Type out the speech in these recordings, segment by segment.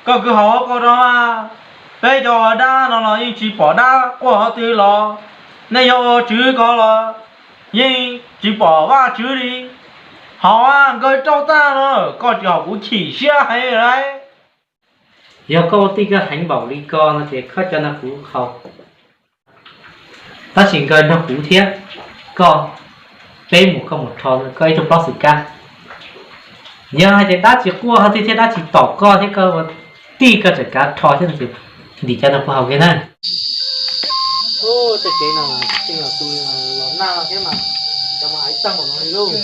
Koj kwv haus koj rau mas, peb cov ua dab no los yeej tsis pom dab quaj qhov twg los, nej yog ua tswv ko los yeej tsis pom Vajtswv li. Haus mas, nkawd rau tag no, koj tsis haus kuv chim siab heev lauj. Yog koj ua tij koj heev npaum li ko no ces koj cov no kuv haus. Tab sis nkawd nrog kuv thiab koj, peb mus koj mus rho koj ib tug plaub xwm kab. Yog hais tias dab tsis quaj qhov twg thiab dab tsis tom koj thiab koj ua tij koj tseem kav rho thiab no ces ntim cov no kuv haus kiag na. Tej tsev no tseem los tu los nag no thiab mas, cov mas aiv tag npaum no li lauj.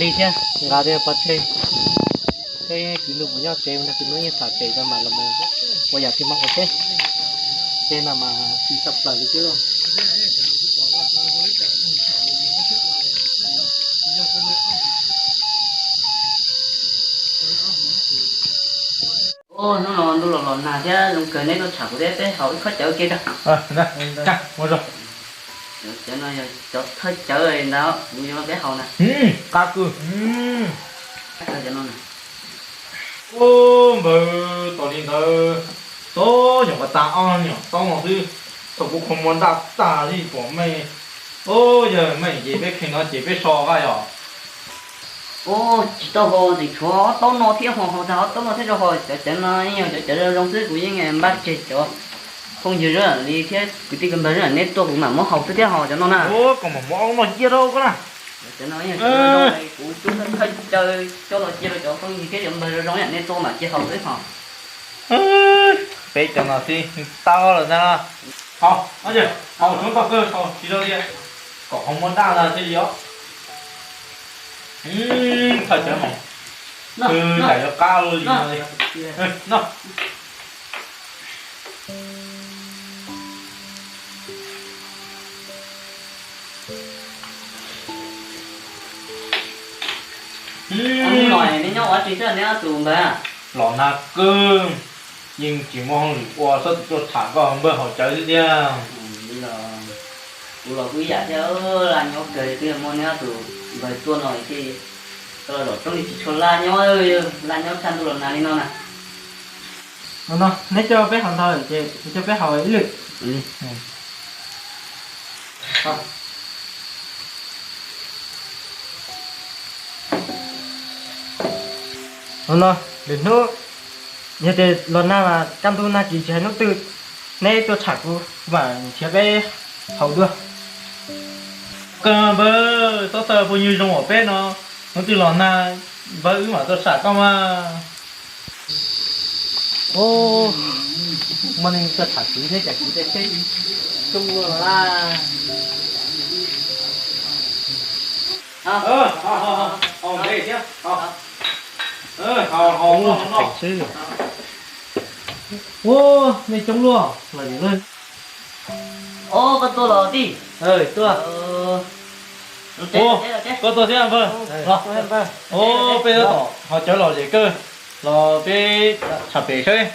Li thiab nqa tej pov tseg, tej kwv nug mus nyob tsev, kwv nug yeej tham pem rau mam los mus ua yam twg mas ua seb. Tej no mas tsis tshaj plaws li thiab lauj. Hnub no ntuj los los nag thiab zoo kawg, neb tuaj tsham kuv thiab, peb haus ib khob cawv kiag tso. Cov no yog cov thawj cawv ntag, kuv yuav peb haus na. Qab kawg. Cov no na. Npawg, tos li ntawd, txhob nyuam qhuav tas ob nyuam taub no xwb, thaum kuv qhov muag daj tag li pom meej. Yog meej ces peb kheej no ces peb so vaj yom. Tsis tau haus, tseem tshuav ob taub no thiab ho, haus tag ob taub no thiab rau ho. Cov cawv no yeej yog cov cawv zoo zoo xwb, kuv yeej npaj tseg cov phooj ywg zoo li thiab kwv tij kwv npawg zoo neb tuaj kuv mam muab haus xwb thiab ho cov no na. Koj mam muab ob no cia rau koj na. Cov no yeej yog cov zoo zoo, kuv cub thawj caw coj los cia rau cov phooj ywg thiab cov npawg zoo zoo neb tuaj mam cia haus xwb ho. Peb cov no xwb tau lawm ntag. Haus, haus tsuav tau kawg, haus tsis tau tias kom qhov muag daj ntag thiaj li os. Thawj cawv mas, lam yuav qab ua li no li. Neb nyob ua dab tsi xwb neb ob tug npawg? Los nag kawg, yeej tsis muaj hauj lwm ua, txhob txwm tuaj tham koj npawg haus cawv xwb thiab. Kuv los kuj ib yam thiab, laj nyob kawg, twb yog muaj neb ob tug npawg tuaj no thiaj tau los zaum roob li tsis tshua laj nyob, laj nyob tshaj ntuj los nag li no na. No, neb coj peb haus ntau ces coj peb haus ib lwm. No, lwm hnub yog tias los nag mas kaj ntug nag kis tsis hais hnub twg, neb tuaj tsham kuv, kuv mam nrhiav peb haus dua. Koj npawg, txhob txhawj phooj ywg zoo uas peb no, hnub twg los nag npawg wb mam tuaj tsham koj mas. Muaj neeg tuaj tsham kuv thiab cas kuv tej tsheb coob luaj los laj. Ua, nej coob luaj los lawm. Koj tuaj los tij. Tuaj. Koj tuaj thiab npawg. Peb tab tom haus cawv lom zem kawg, los peb tsham pem seb.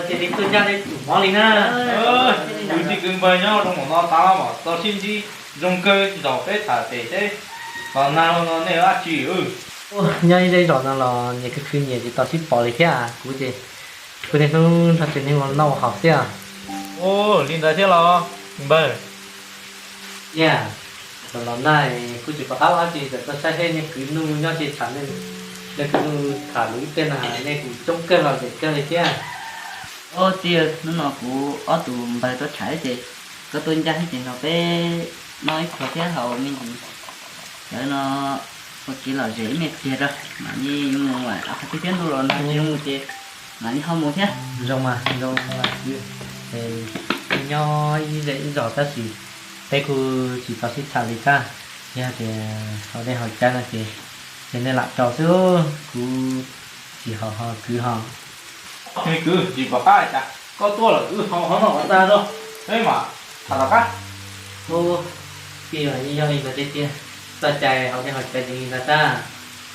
Cia li tuaj ncaj nej tsum mov li na. Kwv tij kwv npawg nyob rau npaum no tas mas tau sib ntsib zoo kawg, zaum peb tsham pem seb los nag no nej ua dab tsi. Nyob ib zej zos no los nyias khwv khwv nyias tsis tau sib pom li thiab. Kuv ces kuv niaj hnub nrog tsev neeg ua noj ua haus xwb. Ua li ntawd thiab los npawg? Yog, los nag kuv tsis pom qab ua dab tsi, txawm tuaj saib seb nej kwv nuj nyob tsis tsham, nej kwv nuj tham lus ib pliag no nej kuj coob kawg los zem kawg li thiab. Ua tij, hnub no kuv ob tug npawg tuaj tsham ces koj tuaj ncaj thiab ces nrog peb noj ib qho thiab haus me ntsis. Cov no ua kev lom zem ib me pliag rau, mam li yuav mus, qhov twg thiab ntuj los nag tsis zoo mus ces mam li ho mus thiab. Zoo mas zoo, nyob ib zej ib zos tab sis Peb kuj tsis tau sib tham li tab, yog tias haus dej haus cawv no ces, ces nej lam rau xwb, kuv tsis haus ho kwv ho. Kwv tsis pom qab cas, koj tuaj lawm kwv haus ho no ua tag rau, peb mam tham tom qab. Ub, tij mas yeej yog li ntawd tiag tiag, txoj cai haus dej haus cawv ces li ntawd tab,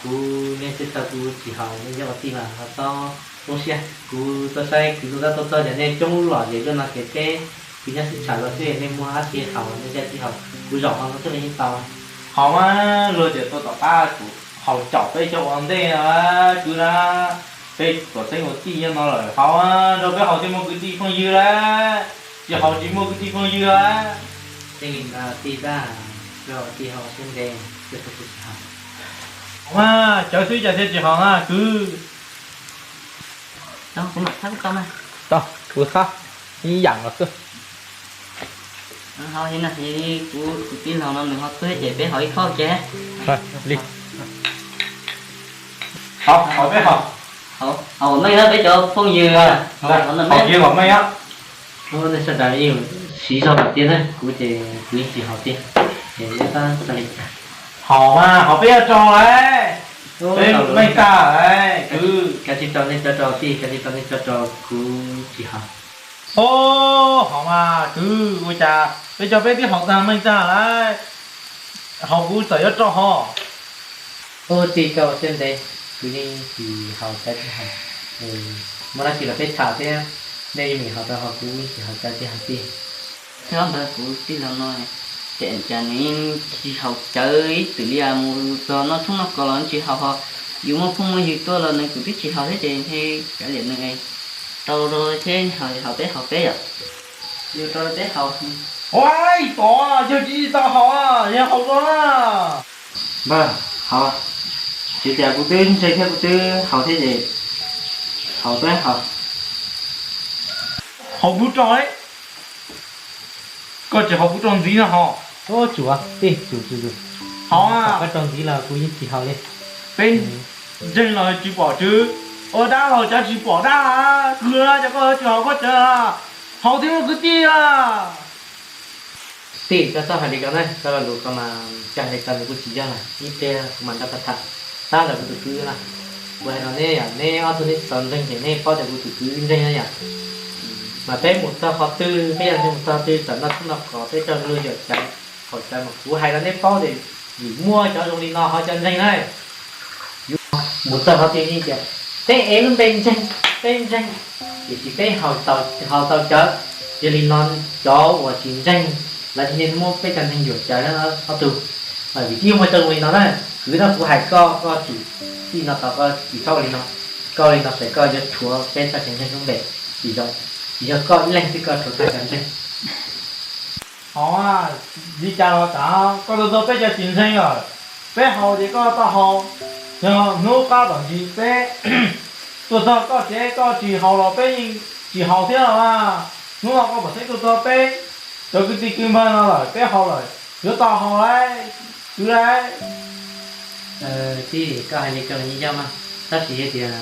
kuv niaj xwb tau kuv tsis haus, nej cov ua tij mas ho txhob poob siab, kuv tuaj saib kwv tuaj tab tuaj txog ces nej coob lom zem zuj no ces peb kwv nyob sib tham los xwb, nej muaj dab tsi haus nej cov tij haus, kuv zaum ho no xwb los yeej tau. Haus mas luag tias tuaj tom qab haus caum peb cov ua ntej no kwv na, peb tuam xeeb ua tij nyob no lawm haus, nrog peb haus thiaj muaj kwv tij phooj ywg lawm, tsis haus tsis muaj kwv tij phooj ywg lawm. Tij tab, tij haus siab ntev, tsis haus. Haus mas cawv xwb cas thiaj tsis haus na kwv. Tau, kuv mam txhab tau na. Tau, kuv txhab ib yam los xwb. Kuv tus tij laug no nws ho tuag ces peb haus ib khob ke. Li. Haus, haus peb haus. Haus meej na peb cov phooj ywg. Haus meej. Nej sawv daws siv zog lawm tiag na, kuv ces kuv yeej tsis haus tiag, ces nej tab txawj li cas. Haus mas haus peb yuav tso lawm. Peb meej tag lawm. Kav tsij rau nej cov rau tij, kav tsij rau nej cov rau, kuv tsis haus. Ov, haus mas kwv, ua cas peb cov peb twb haus tag meej tag lawm, haus kuv txawm yuav rau ho. Ub, tij koj ua siab ntev, kuv yeej tsis haus cawv tsis haus. Muaj dab tsi los peb tham thiab, nej yeej meem haus rau ho, kuv yeej tsis haus cawv tsis haus tij. Thiab ntawd kuv tij laug no, ces cas nws yeej tsis haus cawv ib txwm li, mus txog noj tshoob noj kos los tsis haus ho, yus muaj phooj muaj ywg tuaj los nws kuj twb tsis haus thiab ces ntshe kav liam nws, rau rau thiab haus peb haus peb yom. Yus rau peb haus. Ua, ib tod yog tsis tau haus, yog haus rau na. Npawg, haus, tsis tias kuv twb ntseeg thiab kuv twb haus thiab ces haus peb haus. Haus kuv rau, koj tsis haus kuv rau ntxiv no ho. Ub, tsum tij, tsum tsum tsum. Haus, koj rau ntxiv los kuv yeej tsis haus li. Peb ntseeg los tsis pom tswv, ua dab los cav tsis pom dab, kwv na cas koj tsis haus koj cawv, haus thiaj muaj kwv tij a. Tij, koj txhob hais li ko na, koj lo lus ko mas cas li ko nws kuj tsis yog lawm, ib pliag kuv mam nrog koj tham. Tab ntawm kuv tus kwv na, kuv hais rau neb yom, neb ob tug neb tsis tau ntseeg ces neb paub tias kuv tus kwv ntseeg na yom. Mas peb mus txog qhov twg, peb yog ntseeg mus txog twg, txawm noj tshoob noj kos peb coj luag yuam cawv haus cawv mas kuv hais rau neb paub tias vim muaj cov zoo li no ho cov ntseeg na. Yuav mus txog qhov twg yeej tias peb ev lub npe ntseeg, peb ntseeg, tiam sis peb haus tau cawv. Yog li no cov uas tsis ntseeg lawv thiaj li muab peb cov ntseeg yuam cawv ob tug. Vim twb muaj cov zoo li no na, kwv na, kuv hais koj, koj tsum txij no tod koj tsis txhob ua li no. Koj ua li no ces koj yuav rhuav peb txoj kev ntseeg lub npe tsis zoo. Tsis yog koj ib leeg xwb koj rhuav txoj kev ntseeg. Haus, li cas los kav, koj tuaj txog peb cov tsis ntseeg lawm, peb haus ces koj tau haus, yog hnub qab tom ntsis peb tuaj txog koj ces koj tsis haus los peb yeej tsis haus thiab los mas. Hnub no koj pom xeeb tuaj txog peb cov kwv tij kwv npawg no lawm, peb haus lawm, yuav tau haus lauj, kwv lauj. Tij, koj hais li ko los yeej yog mas, tab sis yog tias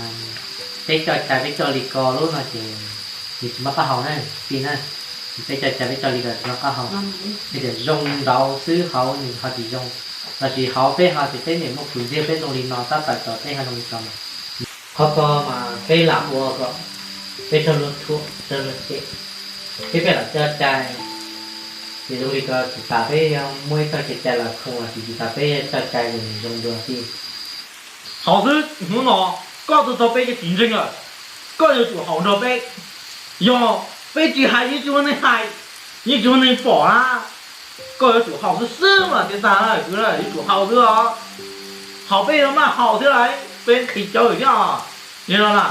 peb coj cai peb coj li ko lub no ces nws tsis muaj qab hau na, tij na. Peb coj cai peb coj li ko tsis muaj qab hau. Yog tias zoo nraud xwb hauv nws ho tsis zoo, los sis hauv peb ho tias peb niam muaj phum ntxiag peb zoo li no tab tais tau peb ho zoo li ko mas. Qhov ko mas peb lam ua kom peb raug luag thuam raug luag cem, thiab peb lam coj cai. Ces zoo li ko tsis tas peb muaj ib txoj kev cai los khoom los sis tsis tas peb coj cai ces nws zoo dua tij. Haus xwb, hnub no koj tuaj txog peb cov tsis ntseeg lawm, koj yuav tsum haus nrog peb. Yog peb tsis hais yeej tsis muaj neeg hais, yeej tsis muaj neeg pom na. Koj yuav tsum haus xwb xwb mas thiaj tag na, kwv na, yuav tsum haus xwb os. Haus peb yuav maj haus thiab lauj, peb nqhis cawv thiab os. Li no na.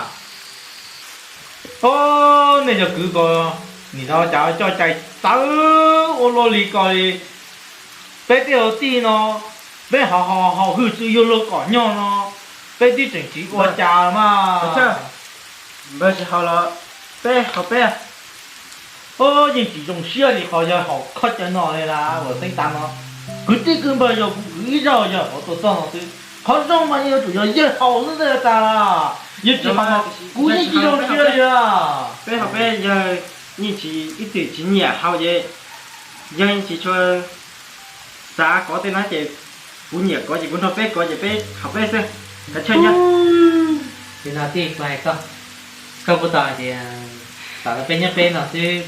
Os, nej cov kwv ko, nim no cas coj cai txawv ua luaj li ko li. Peb tej ua tij no, peb haus haus haus hwj txwv yuav luag kom nyog no, peb twb tseem tsis ua cas mas. Npawg tsis haus los peb haus peb. Os, yeej tsis zoo siab li qhov yog haus khob cawv no li na, ua xeeb tas no. Kwv tij kwv npawg yog kuv kwv ib zaug yog qhov tuaj txog no xwb. Qhov zoo mas yeej yuav tsum yog yawg haus xwb ntag tas. Yog tsis haus, kuv yeej tsis zoo siab li. Peb haus peb, yawg yeej tsis, ib txwm tsis nyiam haus ces Yog tsis tshua xav kov tej no ces kuv nyiam kov ces kuv nrog peb kov ces peb hauv peb xwb, kav tsij nyob. Li no tij, kuv hais koj, koj kuj tau hais tias tam no peb nyob peb no xwb,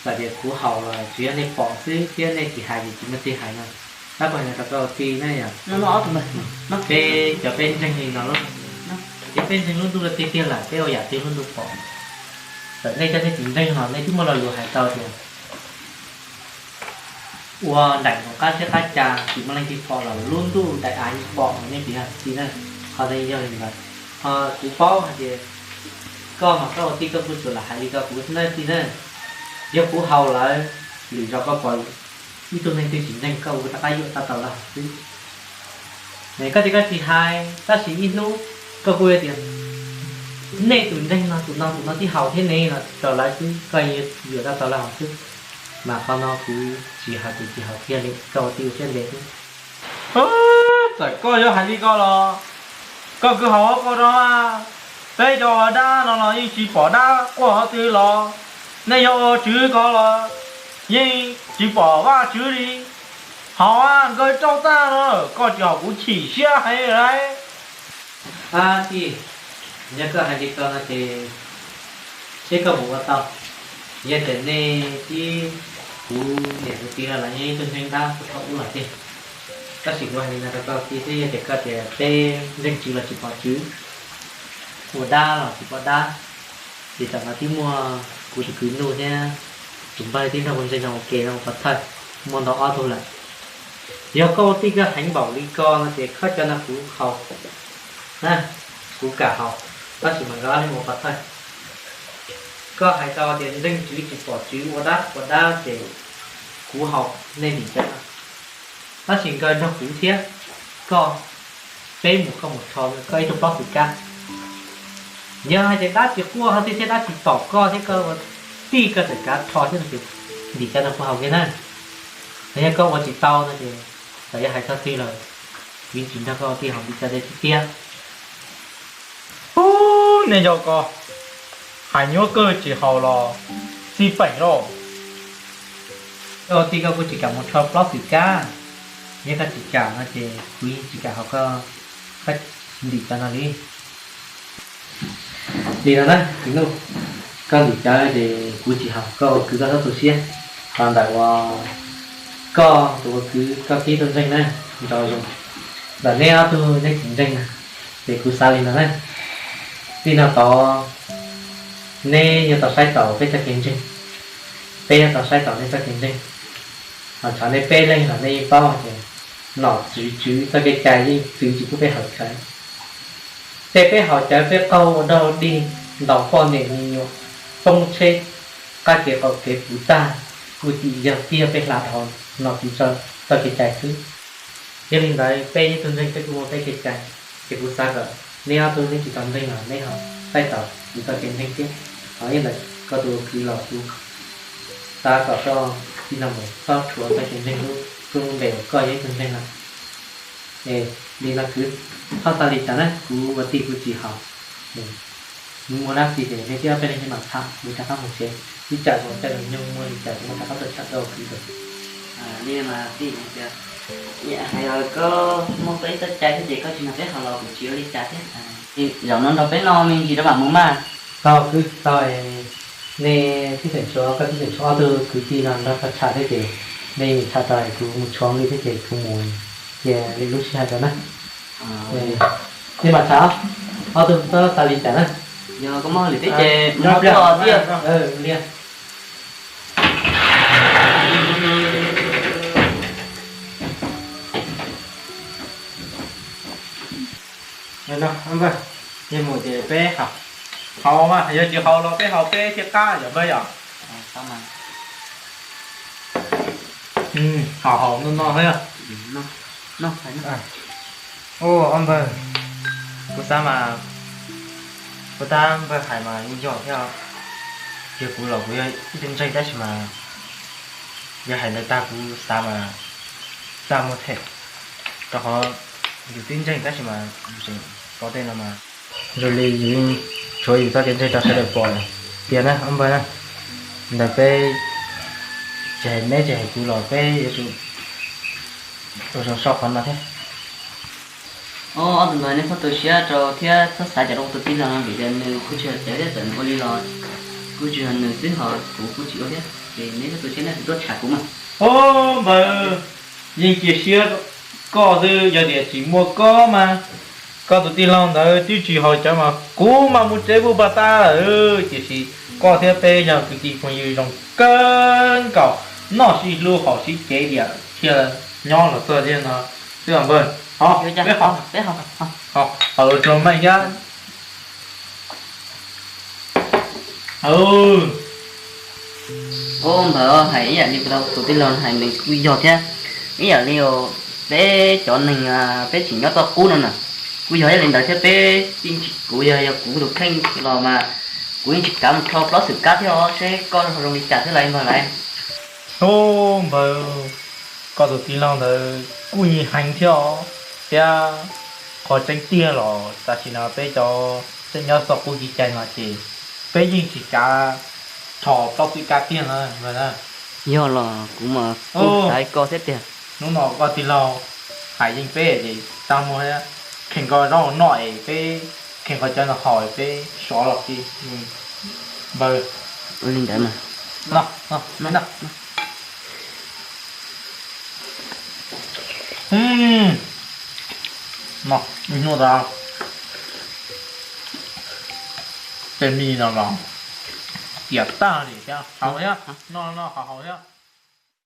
txawm tias kuv haus los tsuas yog nej pom xwb thiab nej tsis hais ces tsis muaj tij hais no. Tab kuv hais no rau koj tij na yom, peb cov peb ntseeg li no lub, ces peb ntseeg lub ntuj tiag tiag lawm peb ua yam twg lub ntuj pom. Txawm nej cov nej tsis ntseeg los nej twb muaj lo lus hais tau tias ua nraim nkaus qab siab qab ca tsis muaj leej twg pom los lub ntuj daim av yeej pom nej tiag tij na. Qhov ntawd yog li ntawd, ho kuv paub hais tias koj mas koj ua tij koj kuj tsuas lam hais li ko kuv xwb na tij na. Yog kuv haus lawm, lwm zaus koj pom ib tug neeg twg tsis ntseeg koj kuv rov qab yuam tau tau lawm xwb. Koj tias koj tsis hais tab sis ib hnub koj kuj yuav tias nej tus ntseeg no tus no tus no tib haus thiab ne no rau lawv xwb koj yuav tau tau lawv hauv xwb. Mas qhov no kuv tsis hais ces tsis haus kiag li, koj ua tij ua siab ntev xwb. Txawm koj yuav hais li ko los koj kwv haus koj rau mas, peb cov ua dab no los yeej tsis pom dab quaj qhov twg los, nej yog ua tswv ko los yeej tsis pom Vajtswv li. Haus nkawd rau tag no koj tsis haus kuv chim siab heev lauj. Ab tij, yog koj hais li ko no ces seb koj mus ua tau. Yog tias nej tib kuv niam kuv txiv no los yeej ib tug ntseeg dab puag thaum ub los tiag. Tab sis kuv hais li no rau koj tij xwb, yog tias koj tias peb ntseeg tswv los tsis pom tswv, ua dab los tsis pom dab, ces tam no twb muaj kuv tus kwv Nuj thiab tus npawg twb nrog kuv ntseeg no ua ke no ua pov thawj, muaj ntau ob tug lawm. Yog koj ua tij koj heev npaum li ko no ces koj cov no kuv haus na, kuv kam haus, tab sis mas nkawd ob leeg ua pov thawj. Koj hais tau tias ntseeg tswv tsis pom tswv ua dab ua dab ces kuv haus nej ntim cov no. Tab sis nkawd nrog kuv thiab koj, peb mus koj mus rho koj ib tug plaub xwm kab. Yog hais tias dab tsis quaj ho thiab dab tsis tom koj thiab koj ua tij koj txawm kav rho thiab no ces ntim cov no kuv haus kiag na. Yog koj ua tsis tau no ces txawm yog hais txog twg los kuv yeej tsis nrog koj ua tij haus ntim cov ntawd tiag tiag. Ub, nej yog ko, hais nyuaj kawg tsis haus los xij peem lauj. Koj ua tij koj kuj tsis kam mus rho plaub xwm kab, yog koj tsis kam no ces kuv yeej tsis kam haus koj ntim cov no li. Li no na, Nuj, koj ntim cov ces kuv tsis haus, koj ua kwv koj txhob tu siab. Qhov ntawm uas koj tus ua kwv koj tib tug ntseeg na, nco zoo. Ntawm neb ob tug neb tsis ntseeg na, ces kuv xav li no na. Txij no tod neb yuav tau saib taus peb txoj kev ntseeg, peb yuav tau saib taus neb txoj kev ntseeg. Ho tshuav nej peb leeg los nej yeej paub hais tias nom tswv tswv txoj kev cai yeej txwv tsis pub peb haus cawv. Tej peb haus cawv peb qaug ua dog dig ntaus poj niam me nyuam, poob tsheb, qab kev qaum kev puv tag, kuj tim yog kiag peb hla dhau nom tswv txoj kev cai xwb. Yog li ntawd peb ib tug ntseeg peb kuj muaj peb kev cai, ces kuv xav kom neb ob tug neb tsis tau ntseeg los neb ho saib taus kuv txoj kev ntseeg thiab. Ho ib ntawd koj tus ua kwv los kuv xav kom koj txij no mus txhob rhuav txoj kev ntseeg lub npe uas koj yog ib tug ntseeg no. Es li no kwv, txhob xav li cas na, kuv ua tij kuv tsis haus. Mus muaj dab tsi ces nej tib ob peb leeg mam tham, kuv rov qab mus tsev, ib tsam kuv caij lus nyoog muaj li cas kuv mam rov qab tuaj tham koj ua kwv. Li mas tij, hais los koj muaj koj ib txoj cai thiab ces koj tsis nrog peb haus los kuv tsis ua li cas thiab. Zaum no nrog peb noj me ntsis rau mam mus mas. Tau kwv, tau. Nej tib tseem tshuav, koj tib tseem tshuav ob tug kwv tij no nrog koj tham thiab ces nej tham tau kuv mus tshuav nqi thiab ces kuv mus cia li lub sij hawm rau na. Nej mam tham, ob tug txhob xav li cas na. Yog koj muaj hauj lwm thiab ces mus hauj lwm tiag. Li. Npawg, nej mus ces peb haus, haus mas yog tsis haus los peb haus peb thiaj qab yom npawg yom. Haus haus no no thiab. Ua ob npawg, kuv xav mas, kuv tab npawg hais mas yeej yog thiab. Yog kuv los kuv yog ib tug ntseeg tab sis mas yog hais ntawd tag kuv xav mas txaj muag them, rau qhov yus twb ntseeg tab sis mas yus tseem kov tej no mas zoo li yus tshuav yus txoj kev ntseeg rau sawv daws pom tiag na ob npawg na. Ntawm peb Tsis hais neb tsis hais kuv los peb yuav tsum ua zoo saib qhov no thiab. Ob tug ntawd neb txhob tu siab rau thiab txhob xav cov rau tus tij laug no vim tias nws kuj tsis yog cawv thiab, txawm nws ua li los kuj tsis yog nws xwb, ho kuv kuj tsis ua thiab, ces neb txhob tu siab, neb tsis tuaj tsham kuv mas. Ob npawg, yeej cia siab koj xwb, yog tias tsis muaj koj mas koj tus tij laug ntawd twb tsis haus cawv mas kuv mas mus tsev puag pas tas lawm. Tiam sis koj thiab peb yog kwv tij phooj ywg zoo kawg nkaus, noj sib hlub haus sib cev tiam thiaj nyob los txog tiag no xwb os npawg. Ho peb ho, peb ho, ho, ho ua rau meej thiab. Ub, npawg, hais ib yam li tus tij laug hais nws kuj yog thiab. Ib yam li peb cov neeg peb tseem nyob txoj qub no na, kuj yog ib yam li ntawd thiab. Peb yeej tsis, kuv yog, yog kuv tus kheej los mas kuv yeej tsis kav mus rho plaub xwm kab thiab os, seb koj zoo li cas thiab lauj npawg lauj. Ub npawg, koj tus tij laug ntawd kuj yeej heev thiab os, thiab qhov tseeb tiag los tam sim no peb cov tseem nyob txoj qub kev cai no ces peb yeej tsis kav rho plaub xwm kab tiag na. Yog los kuv mas kuj xav li koj thiab tiag. Hnub no koj tij laug hais yeej peb ces tag mus, kheev nkaus zaub noj es peb, kheev nkaus cov no haus es peb sov los tsis npawg. Ua li ntawd mas. No, ib hnub tas tej mij no los tiam tag li thiab, haus thiab, noj noj haus haus thiab.